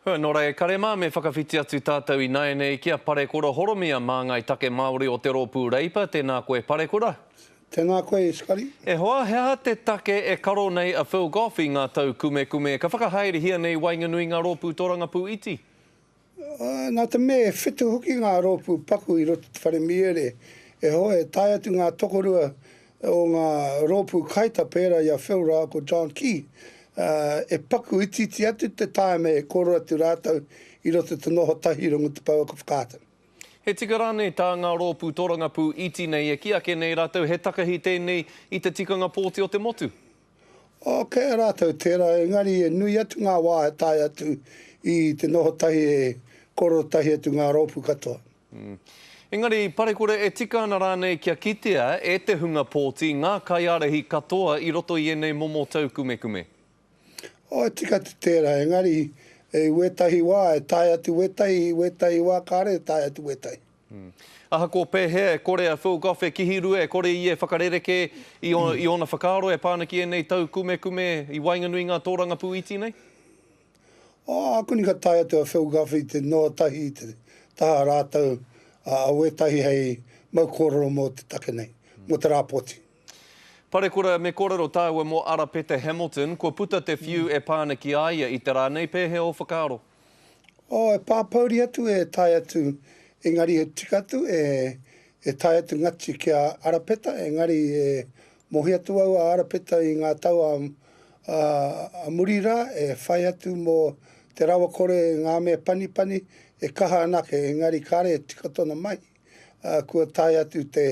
Nō reira, kare mā, me whakawhiti atu tātou ināianei ki a Parekura Horomia, māngai take Māori o te Rōpū Reipa. Tēnā koe Parekura. Tēnā koe Scotty. E hoa, he aha te take e karo nei a Phil Goff i ngā taukumekume ka whakahaerehia nei waenganui ngā rōpū tōrangapū iti? Nā te mea e whitu hoki ngā rōpū paku i roto i te whare mīere, e hoa e tae atu ngā tokorua o ngā rōpū kaita pērā i a Phil rāua ko John Key, e paku itiiti atu te tāima e koro atu rātou i roto i te noho tahi i runga i te pouaka whakaata. He tika rānei tā ngā rōpū tōrangapū iti nei e kī ake nei rātou he takahi tēnei i te tikanga pōti o te motu? Oh, kei a rātou tērā, engari e nui atu ngā wā e tae atu i te noho tahi e koro tahi atu ngā rōpū katoa. Engari, parekura e tika ana rānei kia kitea e te hunga pōti ngā kaiārahi katoa i roto i ēnei momo taukumekume? Oh, e tika atu tērā, engari i wētahi wā e tae atu wētahi, i wētahi wā kāre e tae atu wētahi. Ahakoa pēhea, e kore a Phil Goff e kihirua, e kore ia e whakarerekē i ōna whakaaro e pā ana ki ēnei taukumekume i waenganui i ngā tōrangapū iti nei? Oh, ākuni ka tae atu a Phil Goff i te noa tahi i te taha rātou a wētahi hei mau kōrero mō te take nei, mō te rā pōti. Parekura, me kōrero tāua mō Arapeta Hamilton, kua puta te whiu e pā ana ki a ia i te rā nei, pēhea ō whakaaro? Oh, e pāpouri atu e tae atu, engari he tika atu e, e tae atu ngati ki a Arapeta, engari e mohi atu au a Arapeta i ngā tau a, a, a muri rā, e whai atu mō te rawakore ngā mea panipani e kaha anake, engari kāre e tika tōna mahi, ā, kua tae atu te,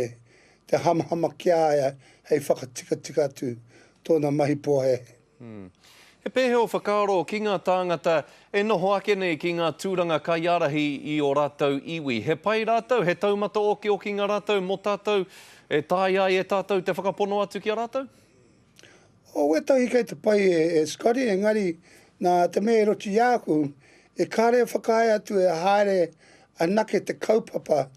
te hamahama ki a ia hei whakatikatika atu tōna mahi pōhēhē. He pēhea ō whakaaro ki ngā tāngata e noho ake nei ki ngā tūranga kaiārahi i ō rātou iwi? He pai rātou? He taumata okiokinga rātou mō tātou e taea ai e tātou te whakapono atu ki a rātou? O wētahi kei te pai e Scotty, engari nā te mea i roto i a aku, e kāre e whakaae atu e haere anake te kaupapa,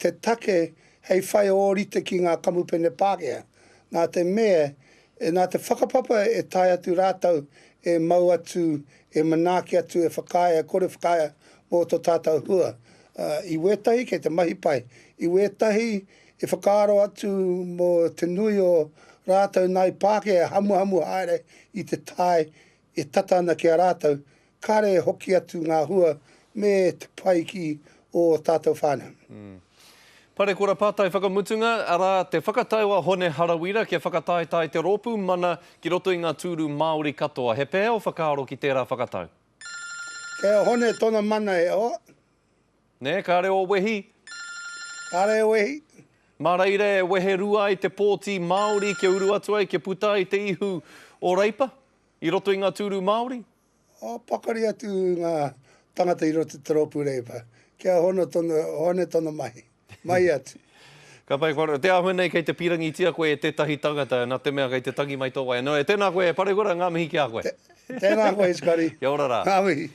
te take hei whai ōrite ki ngā kamupene Pākehā. Nā te mea Nā te whakapapa e tae atu rātou, e mau atu, e manaaki atu, e whakaae, e kore whakaae mō tō tātou hua. I wētahi kei te mahi pai, i wētahi e whakaaro atu mō te nui o rātou nāi Pākehā e hamuhamu haere i te tae e tata ana ki a rātou, kāre e hoki atu ngā hua me te pai ki ō tātou whānau. Parekura pātai whakamutunga, arā, te whakatau a Hone Harawira kia whakataetae te rōpū mana ki roto i ngā tūru Māori katoa. He pēhea ō whakaaro ki tērā whakatau? Kei a Hone tōna mana e hoa. Nē, kāre ō wehi? Kāre e wehi. Mā reira e wehe rua ai te pōti Māori kia uru atu ai, kia puta ai te ihu o Reipa? I roto i ngā tūru Māori? Oh, pakari atu ngā tangata i roto i te rōpū Reipa. Kia hono tona, hone tona mahi. Mahi atu. Ka pai, kua, te āhua nei kei te pīrangitia koe e tētahi tangata, nā te mea kei te tangi mai tō waea. Nō reira, tēnā koe e Parekura, ngā mihi ki a koe. Tēnā koe, Scotty. Kia ora rā. Ngā mihi.